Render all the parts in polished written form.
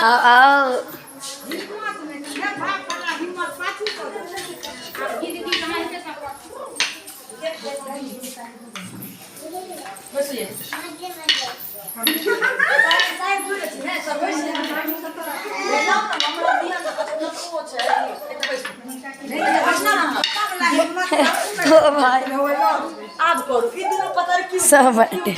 आओ आओ। ओ भाई सब बाटे।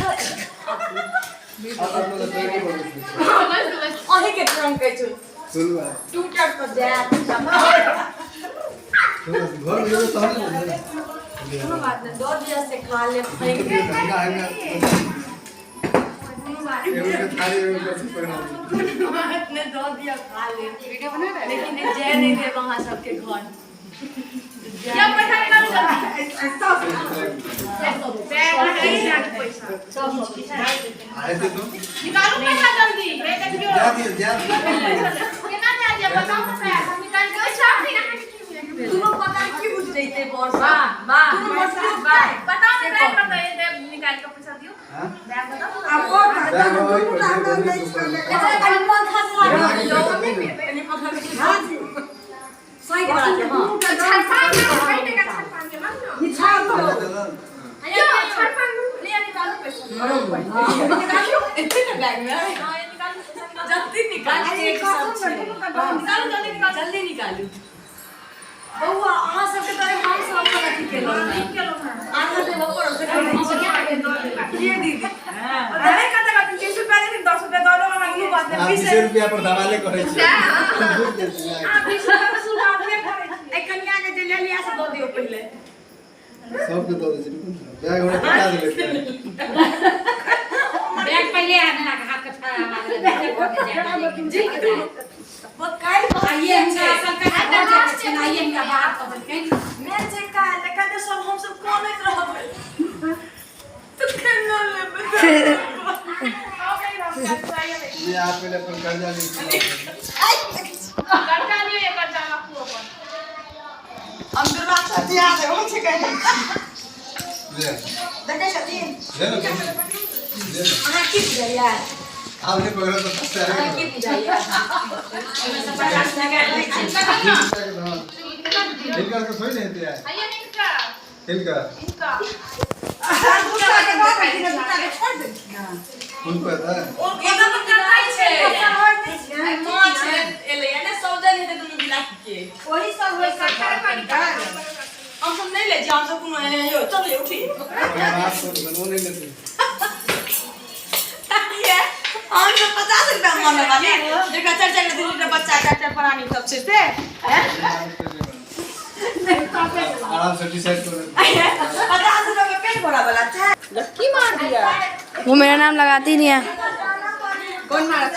निकालू पैसा जल्दी। केना जा दिया बताओ तो पैसा हम निकाल के अच्छा फिर अहाँ के की दुनू पता की बुझ जैते बड़ वाह वाह बताओ ना बैग बताइए बैग निकाल के पैसा दियो बैग बताओ। एकरा कनि पंखा से लगा दियौ, कनि पंखा के साइड वाला के। हां, छान पान के छान पान के मांग ना यो छान पान ले निकालू पैसा। निकालू एते ने बैग में। हां, ये निकालू पैसा निकालू। जल्दी निकाल, केक सब छै। निकालू जल्दी निकालू। जल्दी निकालू बौआ। अहाँ सबके तरह हम सब अपन अथी केलहुँ। ठीक केलहुँ हँ। आधा देबऽ पड़ल से करै छी। ये दीदी अरे कते कते 30 रुपया देथिन, 10 रुपया दऽ दो हमरा, कोनो बात नहि। 20 रुपया पर दवाले करै छी। अहाँ 20 रुपया के शुरुआते करै छी। एहि कनिया के जे लेलियै से दऽ दियौ पहिले। सबके दऽ दै छी। बैग हमरा पकड़ा देलक। बैग पहिले आने लगा हाथ के ठड़ा मारे। जी काल्हि आइए हमरा असल का घर जाके छै, आइए हमरा बाहर कऽ देलकै। मेन छै काल्हि काल्हि सब हमसब कनैत रहबै तऽ केना लेबै? ये आप पहले अपन कर्जा ली। कर्जा लियौ या कर्जा राखू अपन। हम दुर्गा दिया देबो छै कहीं। ले देखै छथिन। ले ना, ले ना। अहाँ की बुझाइया? आप नहीं पकड़ो तो फंस अहाँ जाएगा। की बुझाइया? हिनका के थोड़ी नहीं होती है। आइए इनका। हिनका। इनका। उनको आता है। ओ एना तऽ करतै छै। आइ माछ एलैया ने, सौजन हेतै दुनू गिलास के। ओही सब होइ छै। हमसब नहि लै छियै, हमसब कोनो एहन यौ चलू उठी। आप तो बनो नहीं लेते। हमसब 50 रुपया मांगे वाली, जेकरा चारि चारि गो 3 टा बच्चा, चारि चारि प्राणी सब छै से। आराम से डिसाइड करो। 50 रुपया में पेट भरा वाला छै। वो मेरा नाम लगाती नहीं है। कौन मारा?